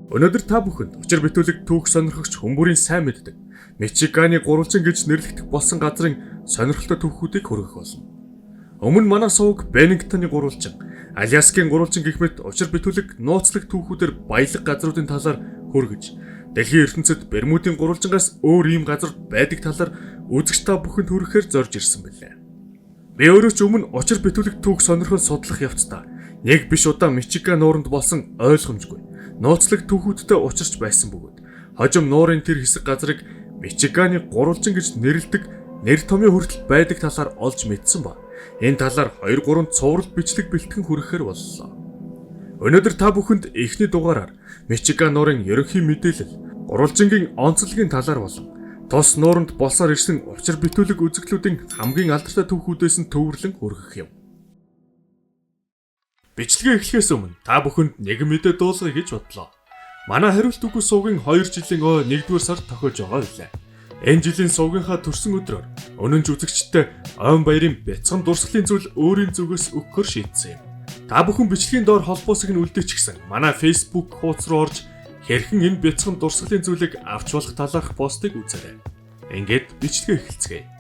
Өнөөдөр та бүхэнд учир битүүлэг түүх сонирхогч хүмүүрийн сайн мэддэг Мичиганы гурвалжин гэж нэрлэгдэх болсон газрын сонирхолтой түүхүүдийг хүргэх болно. Өмнө манай сувг Беннингтоны гурвалжин, Аляскийн гурвалжин гэх мэт учир битүүлэг нууцлаг түүхүүдээр баялаг газруудын талаар хүргэж, дэлхийн ертөнцид Бермудын гурвалжингаас өөр ийм газар байдаг талаар үзэгч та бүхэнд хүргэхээр зорж ирсэн билээ. Би өөрөө ч өмнө учир битүүлэг түүх сонирхол судлах явцдаа нэг биш удаа Мичиган нууранд болсон ойлгомжгүй нууцлаг түүхүүдтэй учирч байсан бөгөөд хожим нуурын тэр хэсэг газрыг Мичиганы гурвалжин гэж нэрлэдэг нэр томьёо хүртэл байдаг талаар олж мэдсэн ба энэ талаар 2 3 цуврал бичлэг бэлтгэн хүргэхээр боллоо. Өнөөдөр та бүхэнд эхний дугаараар Мичиган нуурын ерөнхий мэдээлэл, гурвалжингийн онцлогийн талаар болон тус нууранд болсоор ирсэн учир битүүлэг үзэгдлүүдийн хамгийн алдартай түүхүүдээс нь төвөрлөн хүргэх юм. Бичлэгээ эхлэхээс өмнө та бүхэнд нэг мэдээ дуулгая гэж бодлоо. Манай хариулт үгүй сувгийн 2 жилийн ой 1-р сард тохиож байгаа билээ. Энэ жилийн сувгийнхаа төрсөн өдрөөр өнөнж үзэгчтэй ойн баярын бяцхан дурсгалын зүйл өөрийн зүгээс өгөхөөр шийдсэн юм. Та бүхэн бичлэгийн доор холбоосыг нь үлдээчихсэн манай Facebook хуудас руу орж хэрхэн энэ бяцхан дурсгалын зүйлийг авч болох талаарх постыг үзээрэй. Ингээд бичлэгээ эхэлцгээе.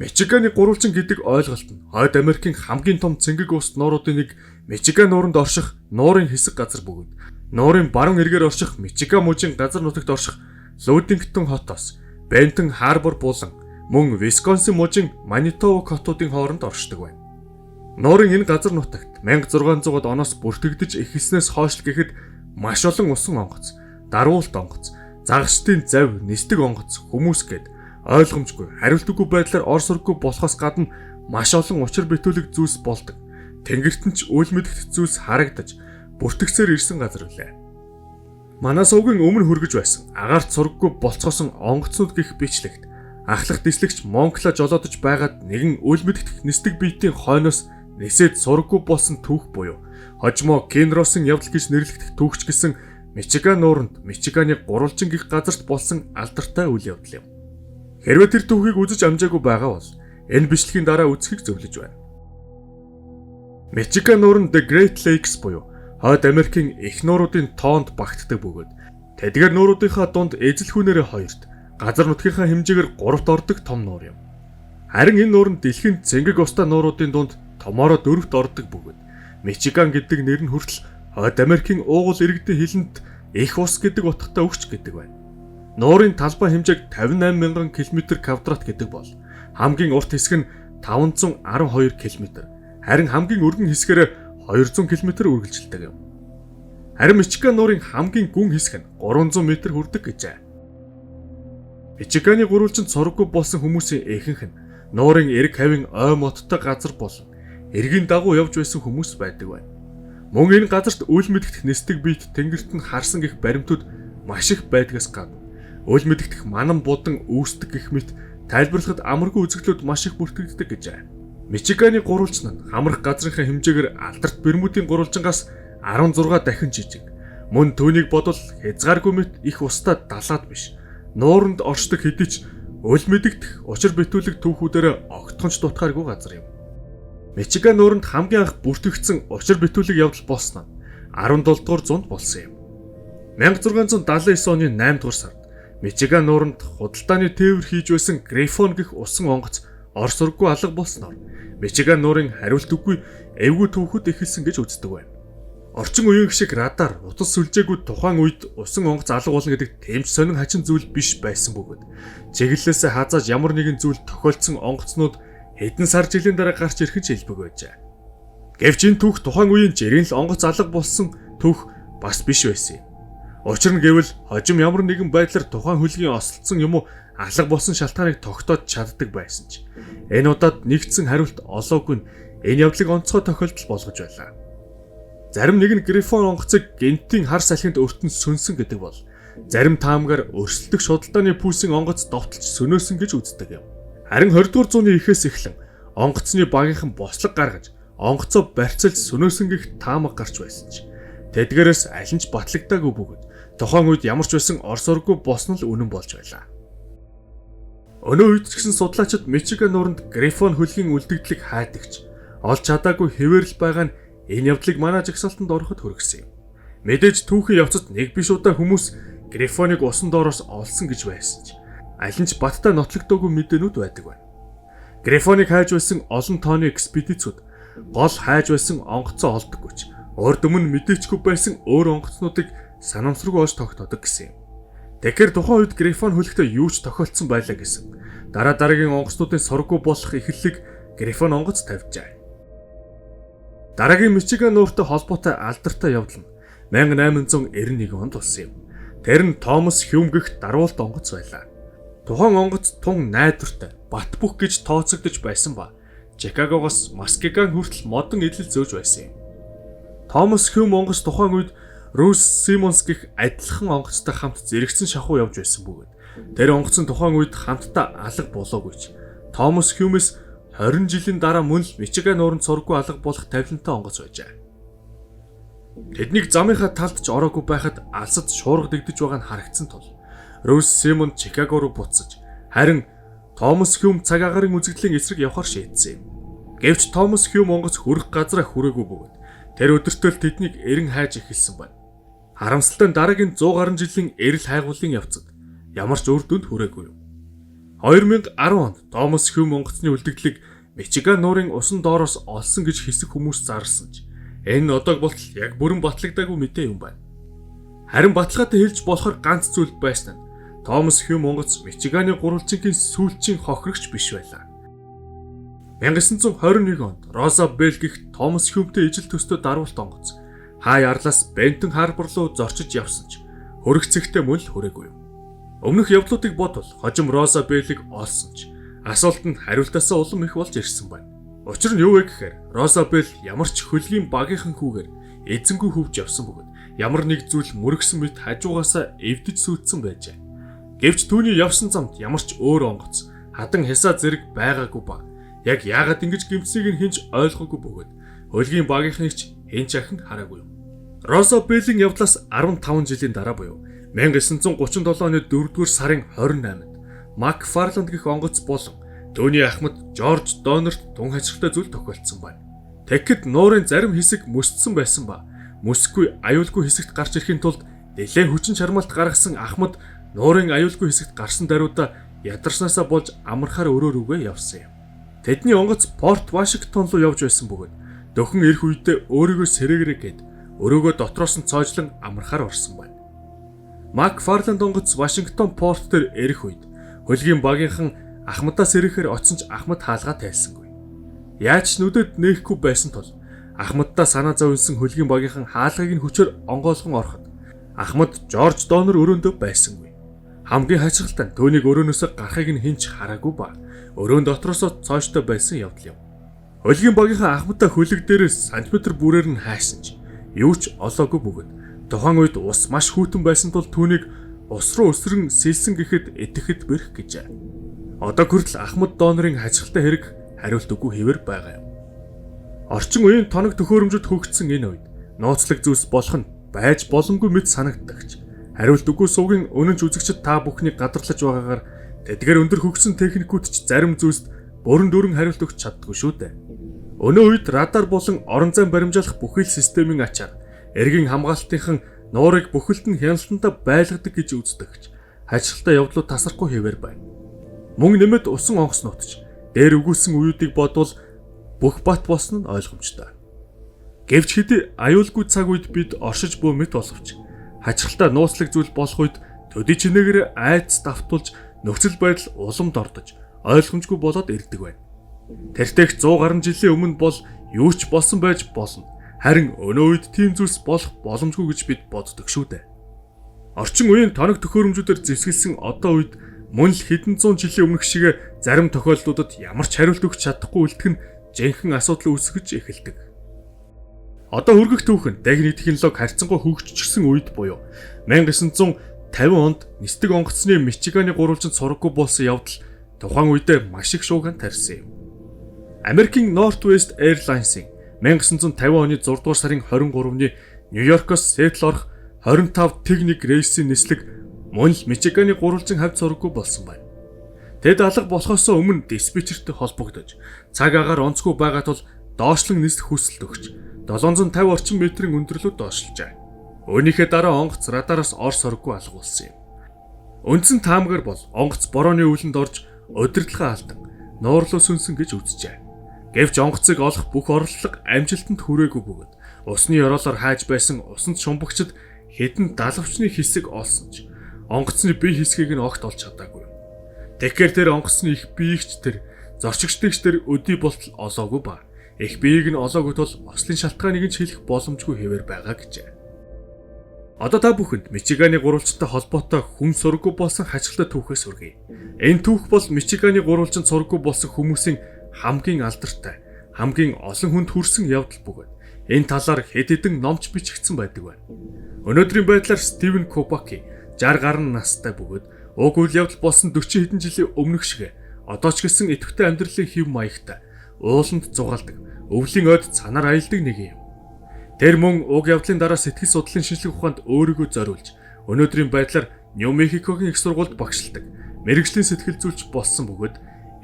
Мичиганы гурвалжин гэдэг ойлголт нь Хойд Америкийн хамгийн том цэнгэг ус нууруудын нэг Мичиган нууранд орших нуурын хэсэг газар бөгөөд нуурын баруун эргээр орших Мичиган мужийн газар нутагт орших Лудингтон хотоос Бентон Харбор булан мөн Висконсин мужийн Манитовок хотуудын хооронд оршдог байна. Нуурын энэ газар нутагт 1600-ад оноос бүртгэгдэж эхэлснээс хойш л гэхэд маш олон усан онгоц, даруулт онгоц, загасчдын завь, нисдэг онгоц, хүмүүс гээд ойлгомжгүй, хариултгүй байдлаар ор сурггүй болохоос гадна маш олон учир битүүлэг зүйлс болдог. Тэнгэрт нь ч үл мэдэгдэх зүйлс харагдаж бүртгэгсээр ирсэн газар билээ. Манай сувгийн өмнө хүргэж байсан агаарт сурггүй болцгоосон онгоцнууд гих бичлэгт ахлах дислэгч Монкла жолоодож байгаад нэгэн үл мэдэгдэх нисдэг биетийн хойноос нисээд сурггүй болсон түүх буюу хожимо Кенросын явдал гэж нэрлэгдэх түүхч гэсэн Мичиган нууранд Мичиганы гурвалжин гих газарт болсон алдартай үйл явдал юм. Хэрвээ тэр түүхийг үзэж амжаагүй байгаа бол энэ бичлэгийн дараа үзэхийг зөвлөж байна. Мичиган нуур нь The Great Lakes буюу Хойд Америкийн их нууруудын тоонд багтдаг бөгөөд тэдгээр нууруудынхаа дунд эзэлхүүнээрээ хоёрт, газар нутгийнхаа хэмжээгээр гуравт ордог том нуур юм. Харин энэ нуур нь дэлхийн цэнгэг устай нууруудын дунд томоороо дөрөвт ордог бөгөөд Мичиган гэдэг нэр нь хүртэл Хойд Америкийн уугуул иргэдийн хэлэнд их ус гэдэг утгатай өгч гэдэг байна. Нуурын талбай хэмжээг 58 мянган км квадрат гэдэг бол хамгийн урт хэсэг нь 512 км, харин хамгийн өргөн хэсгээр 200 км үргэлжилдэг юм. Харин Мичиган нуурын хамгийн гүн хэсэг нь 300 м хүрдэг гэжээ. Мичиганы гурвалжинд сураггүй болсон хүмүүсийн ихэнх нь нуурын эрг хавийн ой моттой газар болон эргийн дагуу явж байсан хүмүүс байдаг байна. Мөн энэ газарт үл мэдэгдэх нисдэг биет тэнгэрт нь харсан гэх баримтууд маш их байдгаас гадна үл мэдэгдэх манан будан үүсдэг гэх мэт тайлбарлахад амаргүй үзэгдлүүд маш их бүртгэгддэг гэжээ. Мичиганы гурвалжин нь хамрах газрынхаа хэмжээгээр алдарт Бермудын гурвалжингаас 16 дахин жижиг. Мөн түүнийг бодвол хязгааргүй мэт их устай далаад биш. Нууранд оршдог хэдий ч үл мэдэгдэх учир битүүлэг түүхүүдээр огтхонч дутгааргүй газар юм. Мичиган нууранд хамгийн анх бүртгэгдсэн учир битүүлэг явдал болсон нь 17 дугаар зуунд болсон юм. 1679 оны 8 дугаар сард Мичиган нууранд худалдааны тээвэр хийж байсан Грифон гэх усан онгоц ор сурггүй алга болсноор Мичиган нуурын хариулт үгүй эвгүй түүхүүд эхэлсэн гэж үздэг байна. Орчин үеийн шиг радар, утас сүлжээгүй тухайн үед усан онгоц алга болно гэдэг тэмч сонин хачин зүйл биш байсан бөгөөд чиглэлээсээ хазааж ямар нэгэн зүйл тохиолдсон онгоцнууд хэдэн сар жилийн дараа гарч ирэх нь хэлбэг байжээ. Гэвч энэ түүх тухайн үеийн жирийн л онгоц алга болсон түүх бас биш байсан юм. Учир нь гэвэл хожим ямар нэгэн байдлаар тухайн хөлгийн осолдсон юм уу алга болсон шалтгааныг тогтоож чаддаг байсан ч энэ удаад нэгдсэн хариулт олоогүй нь энэ явдлыг онцгой тохиолдол болгож байлаа. Зарим нэг нь Грифон онгоцыг гэнтийн хар салхинд өртөн сөнсөн гэдэг бол зарим таамгаар өрсөлдөх шудалдааны пүүсийн онгоц довтолж сөнөөсөн гэж үздэг юм. Харин 20 дугаар зууны эхээс эхлэн онгоцны багийнхан бослог гаргаж онгоцоо барьцалж сөнөөсөн гэх таамаг гарч байсан ч тэдгээрээс аль нь ч батлагдаагүй бөгөөд тухайн үед ямар ч байсан ор сурггүй болсон л үнэн болж байлаа. Өнөө үед ч гэсэн судлаачид Мичиган нууранд Грифон хөлгийн үлдэгдлийг хайдагч олж чадаагүй хэвээрл байгаа нь энэ явдлыг манай жагсаалтанд ороход хүргэсэн юм. Мэдээж түүхийн явцад нэг биш удаа хүмүүс Грифоныг усан доороос олсон гэж байсан ч аль нь ч баттай нотлогдоогүй мэдээнүүд байдаг байна. Грифоныг хайж байсан олон тооны экспедицүүд гол хайж байсан онгоцоо олдоггүй ч урд өмнө мэдээчгүй байсан өөр онгоцнуудыг санамсаргүй олж тогтоодог гэсэн юм. Тэгэхээр тухайн үед Грифон хөлөгтөө юу ч тохиолдсон байлаа гэсэн. Дараа дараагийн онгоцнуудын сургуу болох эхлэлийг Грифон онгоц тавьжээ. Дараагийн Мичиган нууртай холбоотой алдартай явдал нь 1891 онд болсон юм. Тэр нь Томас Хьюм гэх даруулт онгоц байлаа. Тухайн онгоц тун найдвартай, бат бөх гэж тооцогдож байсан ба Чикагогоос Маскеган хүртэл модон эдлэл зөөж байсан юм. Томас Хьюм онгоц тухайн үед Рус Симонс гэх адилхан онгоцтой хамт зэрэгцэн шахуу явж байсан бөгөөд тэр онгоц нь тухайн үед хамтдаа алга болоогүй ч Томас Хьюмээс 20 жилийн дараа мөн л Мичиган нууранд сургуу алга болох тавилантай онгоц байжээ. Тэднийг замынхаа талд ч ороогүй байхад алсад шуурга дэгдэж байгаа нь харагдсан тул Рус Симон Чикаго руу буцаж харин Томас Хьюм цаг агаарын үзэгдлийн эсрэг явахар шийдсэн юм. Гэвч Томас Хьюм онгоц хүрэх газраа хүрээгүй бөгөөд тэр өдөртөө л тэднийг эрен хайж эхэлсэн байна. Харамсалтай нь дараагийн 100 гаруй жилийн эрэл хайгуулын явцад ямар ч үр дүнд хүрээгүй юм. 2010 онд Томас Хьюм онгоцны үлдэгдлийг Мичиган нуурын усан доороос олсон гэж хэсэг хүмүүс зарласан ч энэ одог болтол яг бүрэн батлагдаагүй мэдээ юм байна. Харин баталгаатай хэлж болохоор ганц зүйл байсан нь Томас Хьюм онгоц Мичиганы гурвалжингийн сүүлчийн хохирогч биш байлаа. 1921 онд Роза Белл гэх Томас Хьюмтэй ижил төстэй даруулт онгоц хай арлаас Бентон Харбор руу зорчиж явсан ч хөрөх цэгтээ мөн л хүрээгүй юм. Өмнөх явдлуудыг бодвол хожим Роза Беллийг олсон ч асуулт нь хариултаасаа улам их болж ирсэн байна. Учир нь юу вэ гэхээр Роза Белл ямар ч хөлгийн багийнхан хүүгээр эзэнгүй хөвж явсан бөгөөд ямар нэг зүйл мөргсөн мэт хажуугаасаа эвдэж сүйдсэн байжээ. Гэвч түүний явсан замд ямар ч өөр онгоц хадан хясаа зэрэг байгаагүй ба яг яагаад ингэж гэмтсийг нь хэн ч ойлгоогүй бөгөөд хөлгийн багийнхныг ч хэн ч ахин хараагүй юм. Роза Беллийн явдлаас 15 жилийн дараа буюу 1937 оны 4-р сарын 28-нд Мак Фарланд гэх онгоц болон түүний ахмад Жорж Донорт тун хачирхалтай зүйл тохиолдсон байна. Тэгэхэд нуурын зарим хэсэг мөсдсөн байсан ба мөсгүй аюулгүй хэсэгт гарч ирэхийн тулд нэлээн хүчин чармаалт гаргасан ахмад нуурын аюулгүй хэсэгт гарсан даруйда ядарснаасаа болж амархаар өрөө рүүгээ явсан юм. Тэдний онгоц Порт Вашингтон руу явж байсан бөгөөд дөхөн ирэх үедээ өөрийгөө сэрэгэрэ гээд өрөөгөө дотроос нь цоожлон амархаар орсон байна. Мак Фарланд онгоц Вашингтон порт дээр ирэх үед хөлгийн багийнхан ахмадаас ирэхээр очсон ч ахмад хаалгаа тайлсангүй. Яаж ч нүдэд нээхгүй байсан тул ахмаддаа санаа зовсон хөлгийн багийнхан хаалгыг нь хүчээр онгойлгон ороход ахмад Жорж Донор өрөөндөө байсангүй. Хамгийн хачирхалтай нь түүнийг өрөөнөөсөө гарахыг нь хэн ч хараагүй ба өрөөн дотроосоо цооштой байсан явдал юм. Хөлгийн багийнхан ахмадаа хөлөг дээрээс сантиметр бүрээр нь хайсан ч юу ч олоогүй бөгөөд тухайн үед ус маш хүйтэн байсан тул түүнийг ус руу өсрөн сэлсэн гэхэд итгэхэд бэрх гэжээ. Одоо хүртэл Ахмад Донорын хачирхалтай хэрэг хариулт үгүй хэвээр байгаа юм. Орчин үеийн тоног төхөөрөмжөд хөгжсөн энэ үед нууцлаг зүйлс болох нь байж боломгүй мэт санагддагч хариулт үгүй сувгийн үнэнч үзэгчид та бүхнийг гадарлаж байгаагаар тэдгээр өндөр хөгжсөн техникүүд ч зарим зүйлсд бүрэн дүүрэн хариулт өгч чаддаггүй шүү дээ. Өнөө үед радар болон орон зайн баримжаалах бүхий л системийн ачаар эргийн хамгаалтынхан нуурыг бүхэлд нь хяналтандаа байлгадаг гэж үздэгч хачирхалтай явдлууд тасрахгүй хэвээр байна. Мөн нэмэд усан онгоцнууд ч дээр өгүүлсэн үеүүдийг бодвол бүх бат болсон нь ойлгомжтой. Гэвч хэдий аюулгүй цаг үед бид оршиж буй мэт боловч хачирхалтай нууцлаг зүйл болох үед төдий чинээгээр айдас давтуулж нөхцөл байдал уламд ордож ойлгомжгүй болоод ирдэг байна. Тэртех 100 гаруй жилийн өмнө бол юу ч болсон байж болно. Харин өнөө үед тийм зүйлс болох боломжгүй гэж бид боддог шүү дээ. Орчин үеийн тоног төхөөрөмжүүдээр зэвсгэлсэн одоо үед мөн л хэдэн зуун жилийн өмнөх шиг зарим тохиолдлуудад ямар ч хариулт өгч чадахгүй үлдэх нь жинхэнэ асуудал үүсгэж эхэлдэг. Одоо хөргөх түүхэн техник технологи харьцангуй хөгжчихсөн үед буюу 1950 онд нисдэг онгоцны Мичиганы гурвалжинд сураггүй болсон явдал тухайн үедээ маш их шуугиан тарьсан юм. Америкийн Northwest Airlines-ийн 1950 оны 6 дугаар сарын 23-ны Нью-Йоркоос Сиэтл орох 25 тэг 1 рейсийн нислэг мөн л Мичиганы гурвалжин хавьд сураггүй болсон байна. Тэд алга болохоос өмнө диспетчертэй холбогдож цаг агаар онцгүй байгаа тул доошлон нислэх хүсэлт өгч 750 орчим метрийн өндөрлөд доошлжээ. Үүнийхээ дараа онгоц радараас ор сорггүй алга болсон юм. Үндсэн таамгаар бол онгоц борооны өвлөнд орж удирдлагаа алдан нуур руу сүнсэн гэж үзжээ. Гэвч онгоцыг олох бүх оролдлого амжилтанд хүрээгүй бөгөөд усны ёроолоор хайж байсан усанд шумбагчид хэдэн далавчны хэсэг олсон ч онгоцны бие хэсгийг нь огт олж чадаагүй. Тэгэхээр тэр онгоцны их биеигч тэр зорчигчдэгч тэр өдий болтол олоогүй ба их биеийг нь олоогүй тул ослын шалтгааныг нь ч хэлэх боломжгүй хэвээр байгаа гэжээ. Одоо та бүхэнд Мичиганы гурвалжинтай холбоотой хүн сургуу болсон хачирхалтай түүхээс хүргэе. Энэ түүх бол Мичиганы гурвалжинд сургуу болсон хүмүүсийн хамгийн алдартай, хамгийн олон хүнд хүрсэн явдал бөгөөд энэ талаар хэд хэдэн номч бичигдсэн байдаг байна. Өнөөдрийн байдлаар Стивен Кобаки 60 гаруй настай бөгөөд уг үйл явдал болсон 40 хэдэн жилийн өмнөх шиг одоо ч гэсэн идэвхтэй амьдралын хэв маягтай ууланд зугаалдаг, өвлийн ойд цанаар аялдаг нэг юм. Тэр мөн уг явдлын дараа сэтгэл судлалын шинжлэх ухаанд өөрийгөө зориулж өнөөдрийн байдлаар Нью Мехикогийн их сургуульд багшилдаг мэргэжлийн сэтгэл зүйч болсон бөгөөд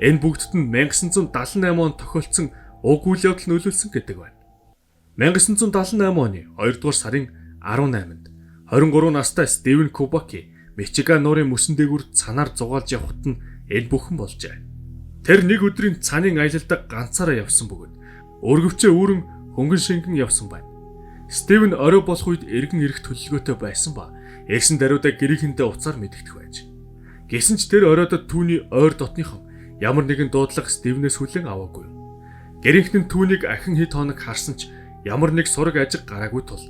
энэ бүгдд нь 1978 онд тохиолдсон уг үйл явдал нөлөөлсөн гэдэг байна. 1978 оны 2 дугаар сарын 18-нд 23 настай Стивен Кубаки Мичиган нуурын мөсөн дээгүүр цанаар зугаалж явхад нь энэ бүхэн болжээ. Тэр нэг өдрийн цанын аялалдаа ганцаараа явсан бөгөөд өргөвчөө үүрэн хөнгөн шингэн явсан байна. Стивен орой болох үед эргэн ирэх төлөвлөгөөтэй байсан ба ирсэн даруйдаа гэрийнхэндээ уцаар мэдэгдэх байж. Гэсэн ч тэр оройдод түүний ойр дотныхон ямар нэгэн дуудлага Стивенээс хүлээн аваагүй. Гэрийнхэн нь түүнийг ахин хэд хоног харсан ч ямар нэг сураг ажиг гараагүй тул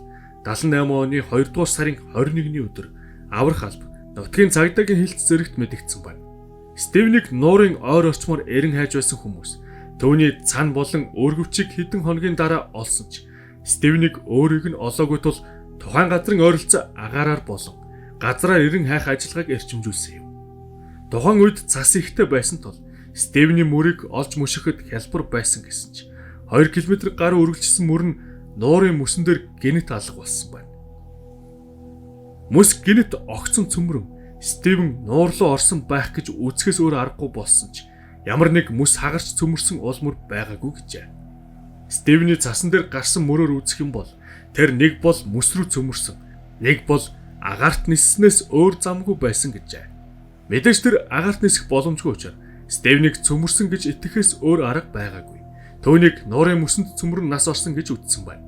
78 оны 2 дугаар сарын 21-ний өдөр аврах алба нутгийн цагдаагийн хилц зэрэгт мэдэгдсэн байна. Стивенийг нуурын ойр орчмоор эрен хайж байсан хүмүүс түүний цан болон өргөвчийг хэдэн хоногийн дараа олсон ч Стивенийг өөрийг нь олоогүй тул тухайн газрын ойролцоо агаараар болон газраа эрен хайх ажиллагааг эрчимжүүлсэн юм. Тухайн үед цас ихтэй байсан тул Стивений мөрийг олж мөшөхөд хялбар байсан гэсэн ч 2 км гаруй үргэлжилсэн мөр нь нуурын мөсөн дээр гэнэт алга болсон байна. Мөс гэнэт огцон цөмрөн Стивен нуур руу орсон байх гэж үзэхээс өөр аргагүй болсон ч ямар нэг мөс хагарч цөмөрсөн уул мөр байгаагүй гэжээ. Стивений цасан дээр гарсан мөрөөр үзэх юм бол тэр нэг бол мөс рүү цөмөрсөн, нэг бол агаарт ниснээс өөр замгүй байсан гэжээ. Мэдээж тэр агаарт нисэх боломжгүй учраас Стивенийг цөмөрсөн гэж итгэхээс өөр арга байгаагүй. Түүнийг нуурын мөсөнд цөмрөн нас орсон гэж үзсэн байна.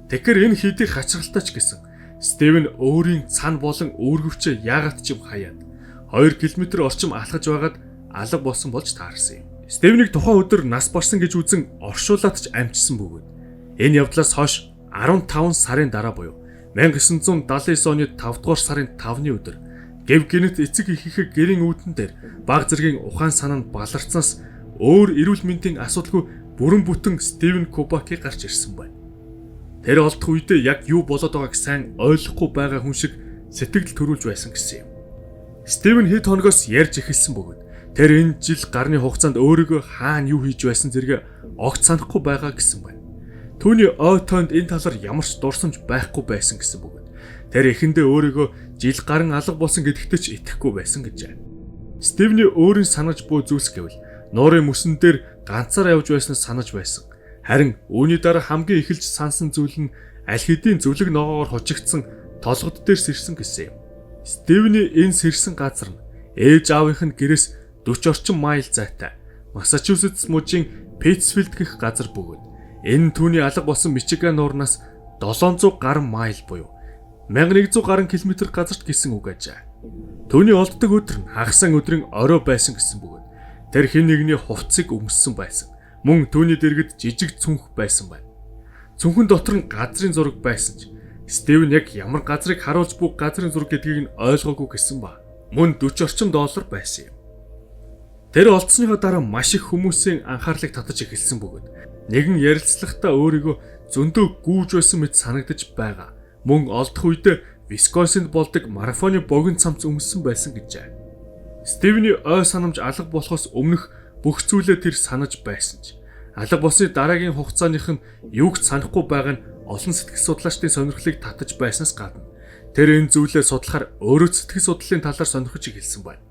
Тэгэхээр энэ хийдийг хачирхалтай ч гэсэн Стивен өөрийн цан болон үүргэвчээ яагаад ч юм хаяад 2 км орчим алхаж байгаад алга болсон болж таарсан юм. Стивенийг тухайн өдөр нас барсан гэж үзэн оршуулад ч амжсан бөгөөд энэ явдлаас хойш 15 сарын дараа буюу 1979 оны 5 дугаар сарын 5-ны өдөр гэв гэнэт эцэг эхийнхээ гэрийн үүдэн дээр баг зэргийн ухаан санаа нь баларцсанаас өөр эрүүл мэндийн асуудалгүй бүрэн бүтэн Стивен Кубаки гарч ирсэн байна. Тэр олдох үедээ яг юу болоод байгааг сайн ойлгохгүй байгаа хүн шиг сэтгэл төрүүлж байсан гэсэн юм. Стивен хэд хоногоос ярьж эхэлсэн бөгөөд тэр энэ жил гарны хугацаанд өөрийгөө хаана юу хийж байсан зэрэг огт санахгүй байгаа гэсэн байна. Түүний ой тойнд энэ талаар ямар ч дурсамж байхгүй байсан гэсэн бөгөөд тэр эхэндээ өөрийгөө жил гарan алга болсон гэдэгтээ ч итгэхгүй байсан гэжээ. Стивний өөрийн санаж буй зүйлс гэвэл нуурын мөсөн дээр ганцаараа явж байснаас санаж байсан. Харин үүний дараа хамгийн эхэлж сансан зүйл нь аль хэдийн зүлэг ногоогоор хожигдсан толгод дээр сэрсэн гэсэн юм. Стивний энэ сэрсэн газар нь ээж аавынх нь гэрээс 40 орчим майл зайтай Массачусетс мужийн Питтсфилд гэх газар бөгөөд энэ түүний алга болсон Мичиган нуурнаас 700 гаруй майл буюу 1100 гаруй километр газарт гэсэн үг ажээ. Түүний олддог өдөр нь хагас өдрийн орой байсан гэсэн бөгөөд тэр хэн нэгний хувцсыг өмссөн байсан. Мөн түүний дэргэд жижиг цүнх байсан байна. Цүнхэн дотор нь газрын зураг байсан ч Стивен яг ямар газрыг харуулж буй газрын зураг гэдгийг нь ойлгоогүй гэсэн ба. Мөн 40 орчим доллар байсан юм. Тэр олдсныхоо дараа маш их хүмүүсийн анхаарлыг татаж эхэлсэн бөгөөд нэгэн ярилцлагатаа өөрийгөө зөндөө гүүж байсан мэт санагдаж байгаа. Мөн олдох үедээ Висконсинд болдог марафоны богино цамц өмссөн байсан гэжээ. Стивений ой санамж алга болохоос өмнөх бүх зүйлээ тэр санаж байсан ч алга болсны дараагийн хугацааных нь юуг ч санахгүй байгаа нь олон сэтгэл судлаачдын сонирхлыг татаж байснаас гадна тэр энэ зүйлээ судлахаар өөрөө сэтгэл судлалын талаар сонирхож эхэлсэн байна.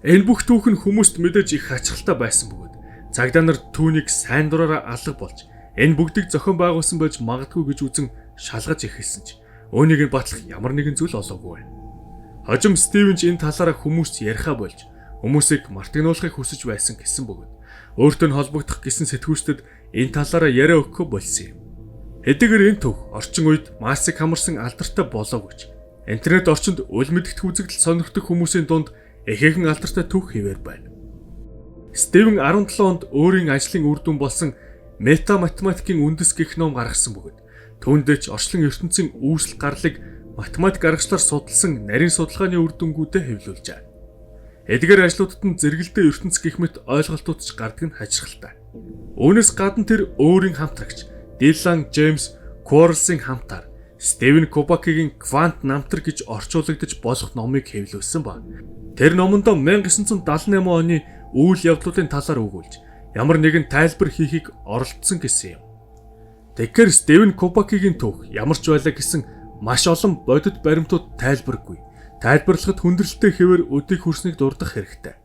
Энэ бүх түүх нь хүмүүст мэдээж их хачирхалтай байсан бөгөөд цагдаа нар түүнийг сайн дураараа алга болж энэ бүгдийг зохион байгуулсан байж магадгүй гэж үзэн шалгаж эхэлсэн ч Үүнийг нь батлах ямар нэгэн зүйл олоогүй байна. Хожим Стивен ч энэ талаараа хүмүүст яриахаа болж хүмүүсийг мартагнуулахыг хүсэж байсан гэсэн бөгөөд өөртөө нь холбогдох гэсэн сэтгүүчдэд энэ талаараа яриа өгөхөө болсон юм. Хэдийгээр энэ түүх орчин үед массыг хамарсан алдартай болоогүй ч интернет орчинд үл мэдэгдэх үзэгдэл сонирхдаг хүмүүсийн дунд ихээхэн алдартай түүх хэвээр байна. Стивен 17 онд өөрийн ажлын үр дүн болсон мета математикийн үндэс гэх ном гаргасан бөгөөд түүндээ ч орчлон ертөнцийн үүсэл гарлыг математик аргачлаар судалсан нарийн судалгааны үр дүнгуудээ хэвлүүлжээ. Эдгээр ажлуудад нь зэрэгэлдээ ертөнц гэх мэт ойлголтууд ч гардаг нь хачирхалтай. Үүнээс гадна тэр өөрийн хамтрагч Дилан Джеймс Куорлсын хамтаар Стивен Кубакигийн квант намтар гэж орчуулагдаж болох номыг хэвлүүлсэн ба. Тэр номондоо 1978 оны үйл явдлуудын талаар өгүүлж ямар нэгэн тайлбар хийхийг оролдсон гэсэн юм. Тэгэхээр Стивен Кубакигийн түүх ямар ч байлаа гэсэн маш олон бодит баримтууд тайлбаргүй. Тайлбарлахад хүндрэлтэй хэвээр өдийг хүрснийг дурдах хэрэгтэй.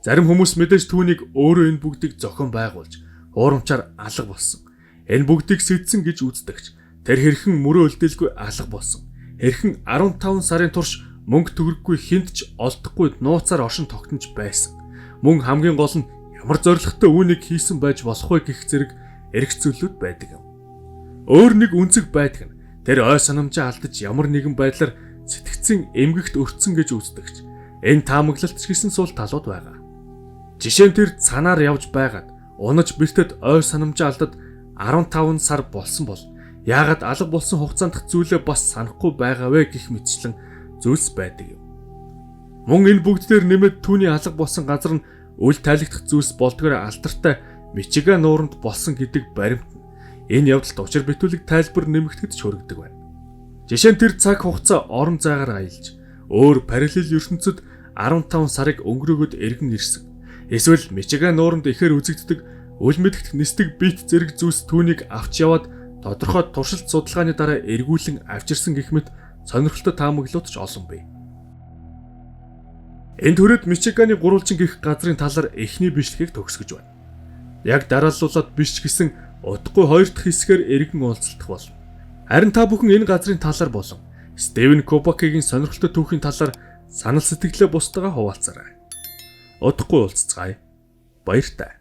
Зарим хүмүүс мэдээж түүнийг өөрөө энэ бүгдийг зохион байгуулж хуурамчаар алга болсон. Энэ бүгдийг сэтсэн гэж үздэгч тэр хэрхэн мөрөө үлдээлгүй алга болсон. Хэрхэн 15 сарын турш мөнгө төгрөггүй хүнд ч олдохгүй нууцаар оршин тогтнож байсан. Мөн хамгийн гол нь ямар зорилготой үүнийг хийсэн байж болох вэ гэх зэрэг эрх зүйлүүд байдаг юм. Өөр нэг үнцэг байдаг нь тэр ой санамжаа алдаж ямар нэгэн байдлаар сэтгцийн эмгэгт өртсөн гэж үздэгч энэ таамаглалт ч гэсэн сул талууд байгаа. Жишээ нь тэр цанаар явж байгаад унаж бэртэд ой санамжаа алдад 15 сар болсон бол яагаад алга болсон хугацаанд зүйлээ бас санахгүй байгаа вэ гэх мэтчлэн зүйлс байдаг юм. Мөн энэ бүгд дээр нэмээд түүний алга болсон газар нь үл тайлагдах зүйлс болдгоор алдартай Мичиган нууранд болсон гэдэг баримт нь энэ явдалд учир битүүлэг тайлбар нэмэгдэхэд ч хүргэдэг байна. Жишээ нь тэр цаг хугацаа орон зайгаар аялж өөр параллел ертөнцид 15 сарыг өнгөрөөгөөд эргэн ирсэн. Эсвэл Мичиган нууранд ихээр үзэгддэг үл мэдэгдэх нисдэг бит зэрэг зүйлс түүнийг авч яваад тодорхой туршилт судалгааны дараа эргүүлэн авчирсан гэх мэт сонирхолтой таамаглалууд ч олон бий. Энэ төрөд Мичиганы гурвалжин гэх газрын талаар эхний бичлэгийг төгсгөж байна. Яг дарааллуулаад биш ч гэсэн удахгүй хоёр дахь хэсгээр эргэн уулзалтах болно. Харин та бүхэн энэ газрын талаар болон Стивен Кубакигийн сонирхолтой түүхийн талаар санал сэтгэлээ бусдаагаа хуваалцаарай. Удахгүй уулзцгаая. Баяртай.